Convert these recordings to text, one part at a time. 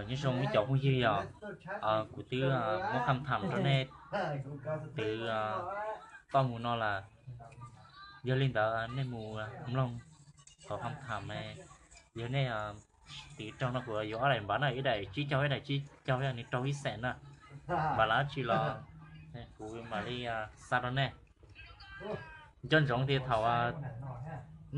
Nyob zoo ib cov phooj ywg yom, kuv twb muab kham tham rau nej twb toj mus no lawm. Yog li ntawd nej mus mloog qhov kham tham, yog nej twb raug no kuv yuav ob daim npav na, ib daim tsib caug ib daim tsib caug, nws raug ib xees na. Npav lawv tsis los kuv mam li xa rau nej. Nco ntsoov tias thaum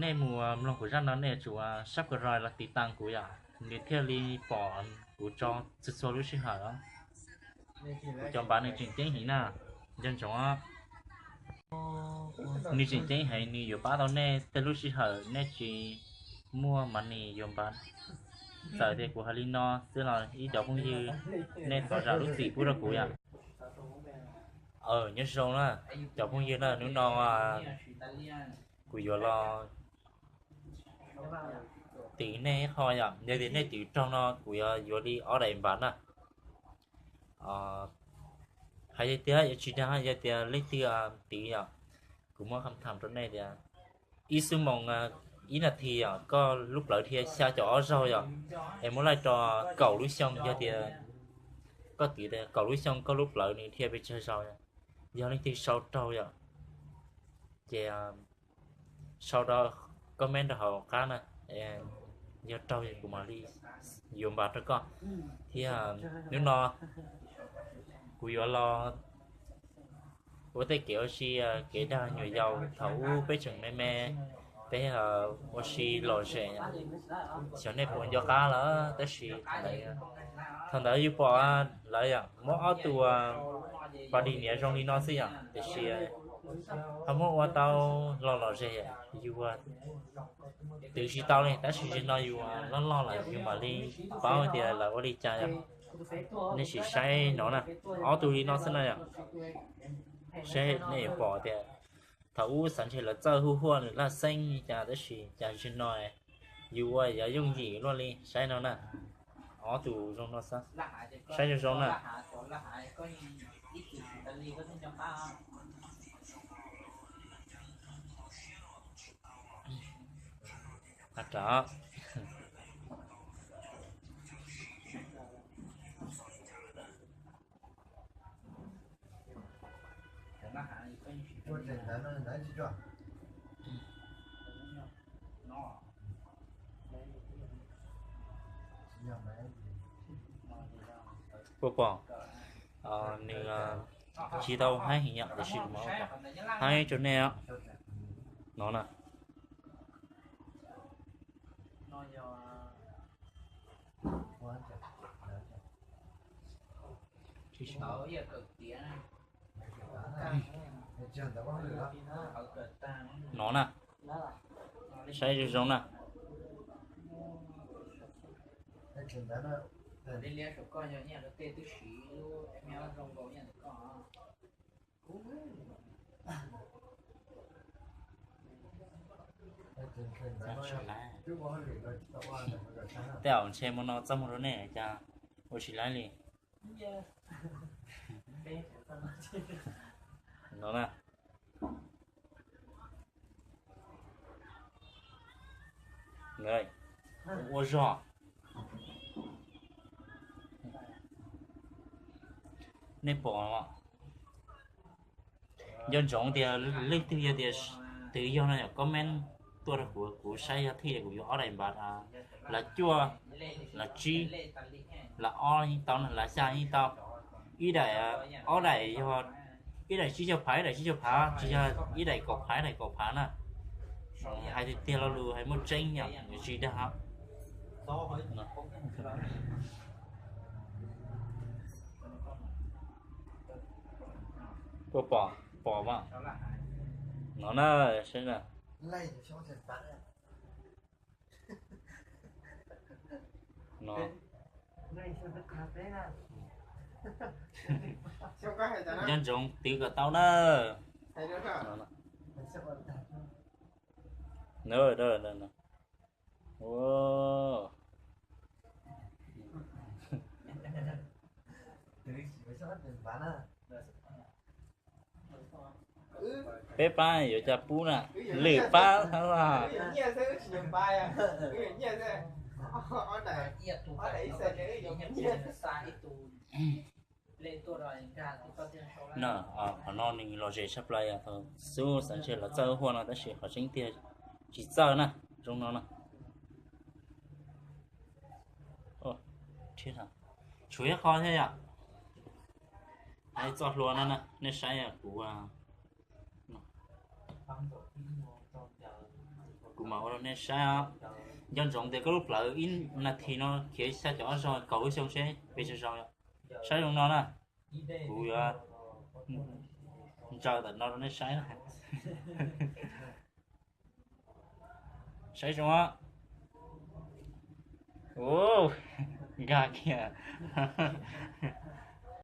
nej mus mloog kuv zaj no nej yuav tsum subscribe los tiv tas kuv yom, nws thiaj li pom kuv tso txhua txhua lub sij hawm. Kuv cov npav nws tseem ceeb heev na, nco ntsoov. Nws tseem ceeb heev, nws yuav pab tau nej tej lub sij hawm nej tsis muaj money yuav npav. Txawm tias kuv hais li no xwb los ib cov phooj ywg, nej thov zam lub txim pub rau kuv yom. Nyob zoo na cov phooj ywg na, hnub no kuv yuav los tiv nej ib qho yom, yog tias nej twb raug no kuv yuav yuav li ob daim npav na. Hais tias yuav tsis dag, yog tias leej twg tiv yom, kuv muab kham tham rau nej tias ib xuab moos, ib nas this yom, koj lub plawv dhia xya caum ob zaug yom, es muab laij rau kaum lub xyoo, yog tias koj tiv kaum lub xyoo koj lub plawv nws dhia pes tsawg zaus, yog leej twg sau raug yom, ces sau rau comment rau hauv qab na, yog raug kuv mam li yuav npav rau koj. Thiab hnub no kuv yuav los ua tej kev ua si, kev dag nyuam yaus thaum ub peb tseem me me, peb ua si lom zem, xyov nej puas nco qab lawm, tab sis thaum ntawd yus pom lawv muab ob tug pas dis niam zoo li no xwb yom, tiam sis ho muab ua tau los lom zem, yus twv tsis tau li, tab sis zaum no yus loj loj lawm yus mam li paub tias lawv ua li cas yom. Nej sim saib no na, ob tug li no xwb na yom. Saib nej yuav pom tias thaum ub xav ntshe lawv txawj hu huaj nws laj xeeb li cas, tab sis cas zaum no yus ua yuav yooj yim luaj li. Saib no na, ob tug zoo no xwb, saib zoo zoo na. Puas pom? Nws tsis tau haib heev yom, tiam sis kuv muab haib rau nej no na. No na, saib zoo zoo na. Tej zaum ntshe hmo no txaj muag rau nej cas ua tsis laib li no na. Ua zog, nej pom, nco ntsoov tias leej twg yog tias twv yog no yom, comment tuaj rau kuv, kuv saib yog thiaj kuv yuav ob daim npav, lab cuaj, lab tsib, lab ob yeej tau, lab xya yeej tau. Ib daim, ob daim yog ib daim tsib caug phav, ib daim tsib caug phav, tsis yog ib daim kaum phav, ib daim kaum phav na. Hais tiag tiag lo lus hais muaj tseeb yom, tsis dag. Puas pom? Pom mas. No na, saib na. No. Nco ntsoov twv kom tau na. Peb pab yuav cas pub na, lwm pab. No, qhov no nws lom zem tshaj plaws yog thaum xub xav ntshe los txawj huaj no tab sis qhov tseeb tiag tsis txawj na, zoo no na. Tshuav ib qho thiab yom. Txoj hlua no na, nej saib kuv, kuv mam ua rau nej saib os. Nco ntsoov tias koj lub plawv ib nas this no khiav xya caum ob zaug kaum lub xyoo seb pes tsawg zaus. Saib zoo no na, kuv yuav ntsaws ntawm no rau nej saib na. Saib zoo, nkag kiag.